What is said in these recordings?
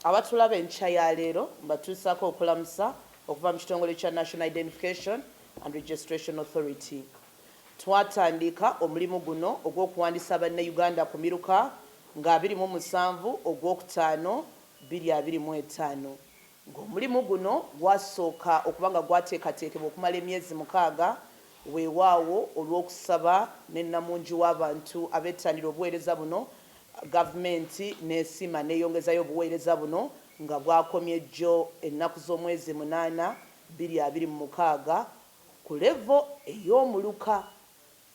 Abatulaba enkya ya leero, mbatuusaako okulamusa okuva mu kitongole kya National Identification and Registration Authority. Twatandika omulimu guno ogw'okuwandiisa Bannayuganda ku miruka nga 27 Ogwokutaano 2025, ng'omulimu guno gwasooka okuba nga gwateekateekebwa okumala emyezi 6. Weewaawo olw'okusaba ne nnamungi w'abantu abettanira obuweereza buno, gavumenti n'esiima n'eyongezayo obuweereza buno nga bwakomye jjo ennaku z'omwezi 8 2026 ku level ey'omuluka.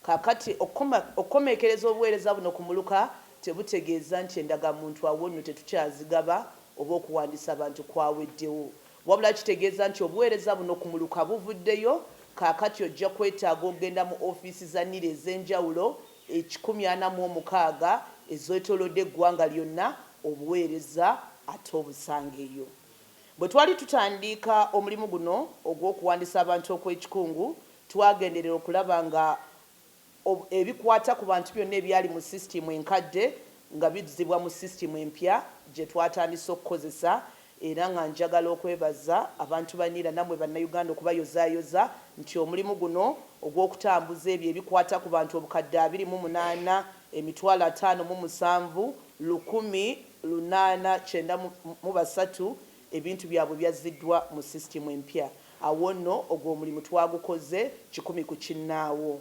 Kaakati okukomekereza obuweereza buno ku muluka tebutegeeza nti endagamuntu awo nno tetukyazigaba oba okuwandiisa abantu kwaweddewo. Wabula kitegeeza nti obuweereza buno ku muluka buvuddeyo, kaakati ojja kwetaaga okugenda mu ofiisi za nira ez'enjawulo 146 ezeetoolodde eggwanga lyonna obuweereza ate obusange eyo. Bwe twali tutandiika omulimu guno ogw'okuwandiisa abantu okw'ekikungu, twagenderera okulaba nga ebikwata ku bantu byonna ebyali mu sisitiimu enkadde nga bizzibwa mu sisitiimu empya gye twatandise okukozesa, era nga njagala okwebaza abantu ba nira nammwe Bannayuganda okubayozaayoza nti omulimu guno ogw'okutambuza ebyo ebikwata ku bantu obukadde 28 557 893 ebintu byabwe byazziddwa mu sisitiimu empya. Awo nno ogwo omulimu twagukoze 100 ku kinnaawo.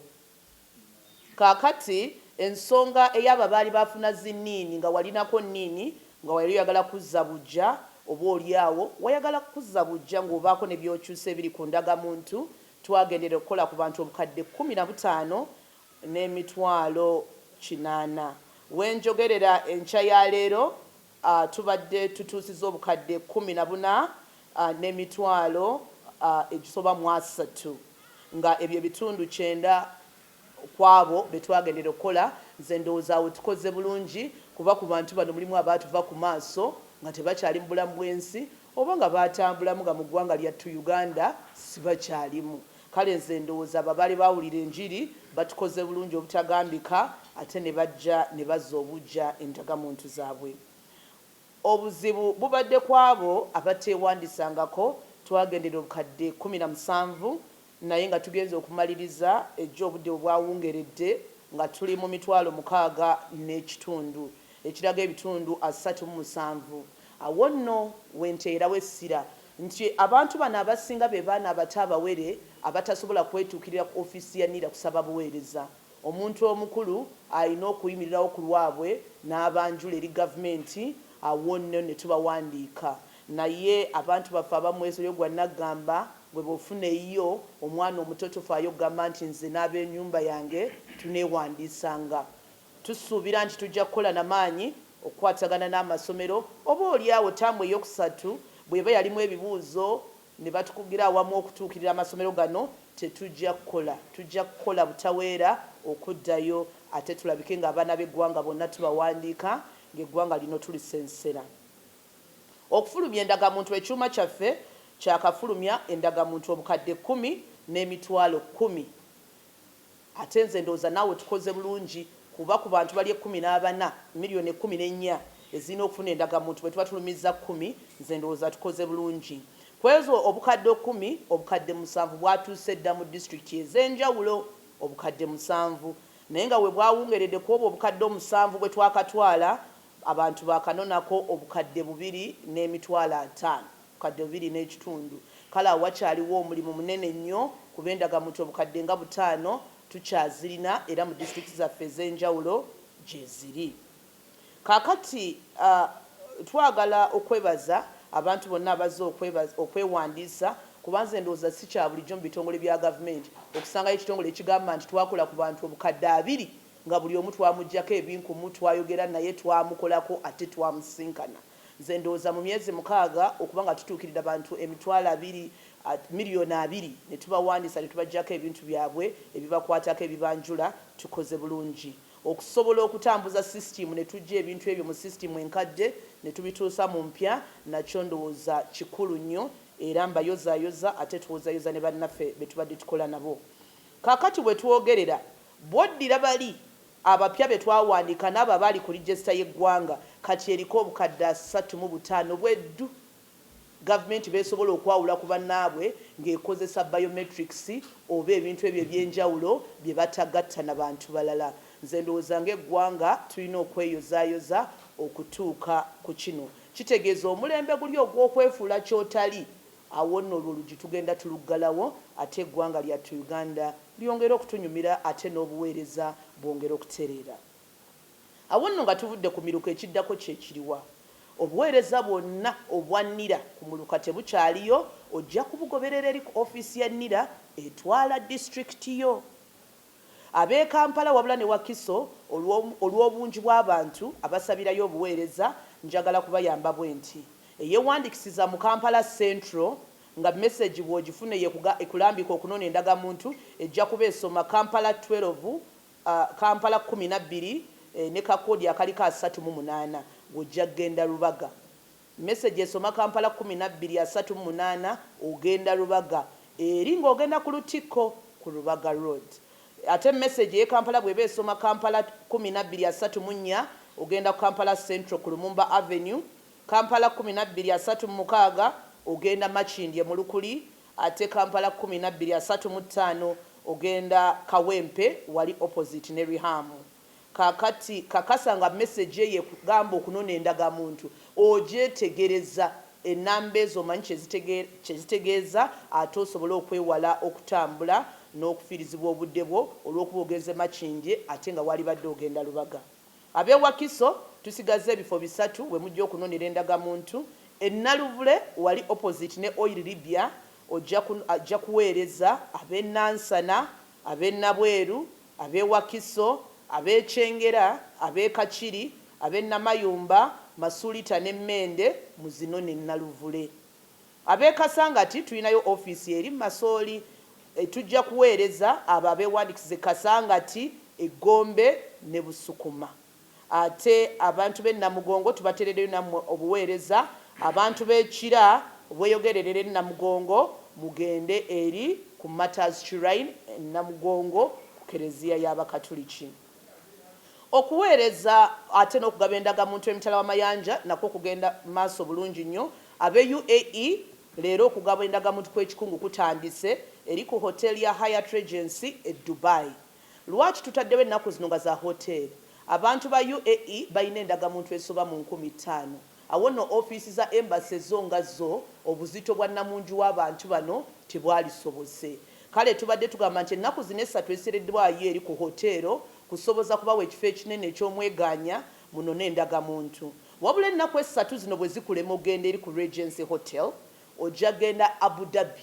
Kaakati ensonga ey'abo abaali baafuna zi NIN, nga walinako NIN nga wali oyagala kuzza buggya, oba oli awo wayagala kuzza buggya ng'obaako ne by'okyusa ebiri ku ndagamuntu, twagenderera okukola ku bantu obukadde 15 n'emitwalo 800. We njogerera enkya ya leero, tubadde tutuusiza obukadde 14 n'emitwalo egisoba mu asatu, nga ebyo ebitundu 90 kwabo be twagendera okukola. Nze ndowooza awo tukoze bulungi, kuba ku bantu bano mulimu abaatuva ku maaso nga tebakyali mu bulamu bw'ensi, oba nga baatambulamu nga mu ggwanga lyattu Uganda sibakyalimu. Kale nze ndowooza abo abaali bawulira enjiri batukoze bulungi obutagambika, ate ne bajja ne bazza obuggya endagamuntu zaabwe. Obuzibu bubadde ku abo abateewandisangako. Twagendera obukadde 17, naye nga tugenze okumaliriza ejjo obudde bwe bwawungeredde nga tuli mu 6,500, ekiraga 37%. Awo nno we nteerawo essira nti abantu bano abasinga be baana abato abawere abatasobola kwetuukirira ku ofiisi ya nira kusaba buweereza. Omuntu omukulu alina okuyimirirawo ku lwabwe n'abanjula eri gavumenti, awo nno ne tubawandiika. Naye abantu baffe abamu esolyo gwa nnaggamba, ggwe bw'ofuna eyiyo, omwana omuto tofaayo kugamba nti nze n'abennyumba yange tuneewandiisanga. Tusuubira nti tujja kukola na maanyi okukwatagana n'amasomero, oba oli awo ttaamu eyokusatu bw'eba yalimu ebibuuzo ne batukugira awamu okutuukirira amasomero gano, tetujja kukola. Tujja kukola butaweera okuddayo ate tulabike ng'abaana b'eggwanga bonna tubawandiika ng'eggwanga lino tulisensera. Okufulumya endagamuntu. Ekyuma kyaffe kyakafulumya endagamuntu obukadde 10 n'emitwalo 10. Ate nze ndowooza naawe tukoze bulungi, kuba ku bantu bali 14, miliyoni 14 ezirina okufuna endagamuntu, bwe tuba tulumizza 10, nze ndowooza tukoze bulungi. Ku ezo obukadde 10, obukadde 7 bwatuuse dda mu disitulikiti ez'enjawulo, obukadde 7. Naye nga we bwawungeredde, ku obwo obukadde omusanvu bwe twakatwala, abantu baakanonako obukadde 2 n'emitwalo 50, obukadde 2.5. Kale awo wakyaliwo omulimu munene nnyo, kuba endagamuntu obukadde nga 5 tukyazirina, era mu disitulikiti zaffe ez'enjawulo gye ziri. Kaakati twagala okwebaza abantu bonna abazze okwewandiisa, kuba nze ndowooza si kya bulijjo mu bitongole bya gavumenti okusangayo ekitongole ekigamba nti twakola ku bantu obukadde 20 nga buli omu twamuggyako ebinkumu, twayogera naye, twamukolako ate twamusinkana. Nze ndowooza mu myezi 6 okuba nga tutuukirira bantu emitwalo 2, miliyoni 2, ne tubawandiisa ne tubaggyako ebintu byabwe ebibakwatako ebibanjula, tukoze bulungi. Okusobola okutambuza sisitiimu ne tuggya ebintu ebyo mu sisitiimu enkadde ne tubituusa mu mpya, nakyo ndowooza kikulu nnyo, era mbayozaayoza ate twozayoza ne bannaffe be tubadde tukola nabo. Kaakati we twogerera, bw'oddira bali Abapya be twawandiika n'abo abaali ku lijesita y'eggwanga kati eriko obukadde 35 bweddu. Gavumenti beesobola okwawula ku bannaabwe ng'ekozesa biometrics oba ebintu ebyo eby'enjawulo bye batagatta na bantu balala. Nze ndowooza ng'eggwanga tulina okweyozaayoza okutuuka ku kino. Kitegeeza omulembe guli ogw'okwefuula ky'otali, awo nno olwo oluggi tugenda tuluggalawo ate eggwanga lyattu Uganda lyongere okutunyumira ate n'obuweereza bwongere okutereera. Awo nno nga tuvudde ku miruka ekiddako kye kiriwa? Obuweereza bwonna obwa nira ku muluka tebukyaliyo, ojja kubugoberera eri ku ofiisi ya nira etwala disitulikiti yo. Ab'e Kampala wabula ne Wakiso olw'obungi bw'abantu abasabirayo obuweereza njagala kubayamba bwenti, Eyeewandikisiza mu Kampala Central nga mesegi bw'ogifuna eyo ekulambika okunona endagamuntu ejja kuba esoma Kampala 12 Kampala 12 ne ka koodi akaliko 38 ng'ojja kugenda Rubaga. Mesegi esoma Kampala 12 38 ogenda Rubaga eri ng'ogenda ku Lutikko ku Rubaga Road. Ate mesegi ey'e Kampala bw'eba esoma Kampala 12 34 ogenda ku Kampala Central ku Lumumba Avenue. Kampala 12 36 ogenda Makindye mu Lukuli ate Kampala 12 35 ogenda Kawempe wali opposite ne Rihamu. Kaakati kakasa nga message eyo ekugamba okunona endagamuntu ogyetegereza, ennamba ezo omanyi kyezitegeeza ate osobole okwewala okutambula n'okufiirizibwa obudde bwo olw'okuba ogenze Makindye ate nga waalibadde ogenda Lubaga. Ab'e Wakiso tusigazza ebifo bisatu we mujja okunonera endagamuntu, e Naluvule wali opposite ne Oil Libya ojja kuweereza ab'e Nansana, ab'e Nabweru, ab'e Wakiso, ab'e Kyengera, ab'e Kakiri, ab'e Namayumba, Masuulita ne Mende muzinone Naluvule. Ab'e Kasangati tulinayo ofiisi eri Masooli. Tujja kuweereza abo abeewandikisiza e Kasangati, e Gombe ne Busukuma. Ate abantu b'e Namugongo tubateereddeyo nammwe obuweereza. Abantu b'e Kira bweyogererera e Namugongo mugende eri ku Martyrs Shrine e Namugongo ku Kereziya y'Abakatuliki. Okuweereza ate n'okugaba endagamuntu emitala w'amayanja nakwo kugenda maaso bulungi nnyo. Ab'e UAE leero okugaba endagamuntu kw'ekikungu kutandise eri ku hotel ya Hyatt Regency e Dubai. Lwaki tutaddewo ennaku zino nga za hoteeri? Abantu ba UAE balina endagamuntu esoba mu 5000. Awo nno ofiisi za Embassy zo nga zo obuzito bwa nnamungi w'abantu bano tebwalisobose. Kale tubadde tugamba nti ennaku zino essatu ezisereddwayo eri ku hoteero kusoboza kubawa ekifo ekinene eky'omwegaanya munone endagamuntu. Wabula ennaku essatu zino bwe zikulema okugenda eri ku Regency Hotel, ojja kugenda Abu Dhabi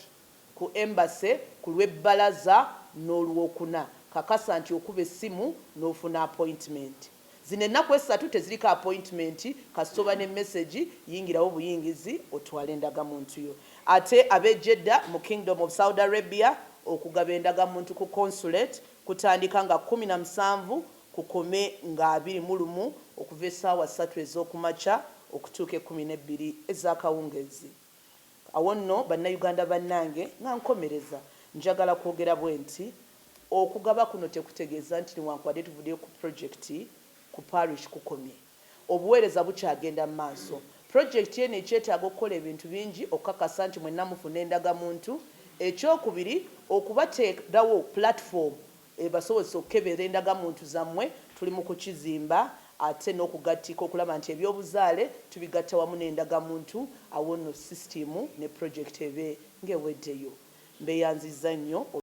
ku Embassy ku lw'Ebbalaza n'Olwokuna. Kakasa nti okuba essimu n'ofuna appointment. Zino ennaku essatu teziriko appointment, kasita oba ne message yingirawo buyingizi otwale endagamuntu yo. Ate ab'e Jeddah mu Kingdom of Saudi Arabia, okugaba endagamuntu ku Consulate kutandika nga 17 kukome nga 21 okuva essaawa ssatu ez'okumakya okutuuka ekkumi n'ebbiri ez'akawungeezi. Awo nno Bannayuganda bannange nga nkomereza njagala kwogera bwenti, okugaba kuno tekutegeeza nti newankubadde tuvuddeyo ku pulojekiti ku parish kukomye. Obuweereza bukyagenda mu maaso. Pulojekiti eno ekyetaaga okukola ebintu bingi okukakasa nti mwenna mufuna endagamuntu. Ekyokubiri, okubateerawo platform ebasobozesa okukebera endagamuntu zammwe tuli mu kukizimba ate n'okugattika okulaba nti eby'obuzaale tubigatta wamu n'endagamuntu awo nno sisitiimu ne pulojekiti ebe ng'eweddeyo. Mbeeyanzizza nnyo.